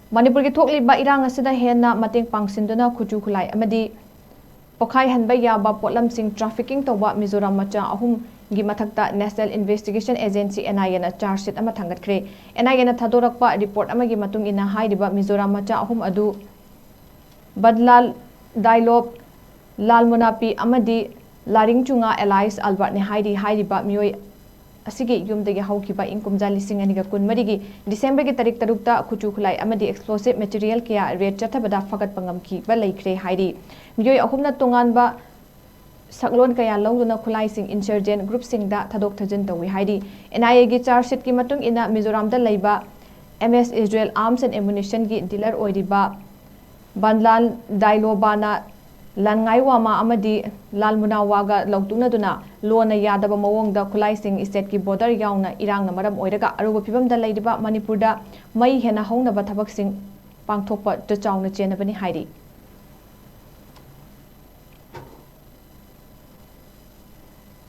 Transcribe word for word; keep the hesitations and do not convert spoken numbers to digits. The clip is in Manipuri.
ꯃꯅꯤꯄꯨꯔꯒꯤ ꯊꯣꯛꯂꯤꯕ ꯏꯔꯥꯡ ꯑꯁꯤꯗ ꯍꯦꯟꯅ ꯃꯇꯦꯡ ꯄꯥꯡꯁꯤꯟꯗꯨꯅ ꯈꯨꯠꯁꯨ ꯈꯨꯠꯂꯥꯏ ꯑꯃꯗꯤ ꯄꯣꯈꯥꯏꯍꯟꯕ ꯌꯥꯕ ꯄꯣꯠꯂꯝꯁꯤꯡ trafficking ꯇꯧꯕ ꯃꯤꯖꯣꯔꯥꯝ ꯃꯆꯥ ꯑꯍꯨꯝꯒꯤ ꯃꯊꯛꯇ National Investigation Agency, NIA ꯅ charge sheet ꯑꯃ ꯊꯥꯡꯒꯠꯈ꯭ꯔꯦ꯫ NIA ꯅ ꯊꯥꯗꯣꯔꯛꯄ report ꯑꯃꯒꯤ ꯃꯇꯨꯡ ꯏꯟꯅ, ꯍꯥꯏꯔꯤꯕ ꯃꯤꯖꯣꯔꯥꯝ ꯃꯆꯥ ꯑꯍꯨꯝ ꯑꯗꯨ ꯕꯟꯂꯥꯜ ꯗꯥꯏꯂꯣꯞ, ꯂꯥꯜ ꯃꯨꯅꯥꯄꯤ ꯑꯃꯗꯤ ꯂꯥꯔꯤꯡ ꯆꯨꯉꯥ alias Albert ꯅꯤ ꯍꯥꯏꯔꯤ꯫ ꯍꯥꯏꯔꯤꯕ ꯃꯤꯑꯣꯏ ꯑꯁꯤꯒꯤ ꯌꯨꯝꯗꯒꯤ ꯍꯧꯈꯤꯕ ꯏꯪ ꯀꯨꯝꯖꯥ ꯂꯤꯁꯤꯡ ꯑꯅꯤꯒ ꯀꯨꯟꯃꯔꯤꯒꯤ December ꯒꯤ ꯇꯥꯔꯤꯛ ꯇꯔꯨꯛꯇ ꯈꯨꯠꯁꯨ ꯈꯨꯠꯂꯥꯏ ꯑꯃꯗꯤ explosive material ꯀꯌꯥ raid ꯆꯠꯊꯕꯗ ꯐꯒꯠꯄ ꯉꯝꯈꯤꯕ ꯂꯩꯈ꯭ꯔꯦ ꯍꯥꯏꯔꯤ꯫ ꯃꯤꯑꯣꯏ ꯑꯍꯨꯝꯅ ꯇꯣꯉꯥꯟꯕ ꯁꯛꯂꯣꯟ ꯀꯌꯥ ꯂꯧꯗꯨꯅ ꯈꯨꯠꯂꯥꯏꯁꯤꯡ insurgent group ꯁꯤꯡꯗ ꯊꯥꯗꯣꯛ ꯊꯥꯖꯤꯟ ꯇꯧꯏ ꯍꯥꯏꯔꯤ꯫ NIA ꯒꯤ charge sheet ꯀꯤ ꯃꯇꯨꯡ ꯏꯟꯅ, ꯃꯤꯖꯣꯔꯥꯝꯗ ꯂꯩꯕ MS Israel Arms and Ammunition ꯒꯤ dealer ꯑꯣꯏꯔꯤꯕ ꯕꯟꯂꯥꯜ ꯗꯥꯏꯂꯣꯕꯥꯅ ꯂꯥꯟꯉꯥꯏꯋꯥꯃꯥ ꯑꯃꯗꯤ ꯂꯥꯜ ꯃꯨꯅꯥꯋꯥꯒ ꯂꯧꯇꯨꯛꯅꯗꯨꯅ ꯂꯣꯟꯅ ꯌꯥꯗꯕ ꯃꯑꯣꯡꯗ ꯈꯨꯠꯂꯥꯏꯁꯤꯡ state ꯀꯤ border ꯌꯥꯎꯅ ꯏꯔꯥꯡꯅ ꯃꯔꯝ ꯑꯣꯏꯔꯒ ꯑꯔꯨꯕ ꯐꯤꯕꯝꯗ ꯂꯩꯔꯤꯕ ꯃꯅꯤꯄꯨꯔꯗ ꯃꯩ ꯍꯦꯟꯅ ꯍꯧꯅꯕ ꯊꯕꯛꯁꯤꯡ ꯄꯥꯡꯊꯣꯛꯄꯗ ꯆꯥꯎꯅ ꯆꯦꯟꯅꯕꯅꯤ ꯍꯥꯏꯔꯤ꯫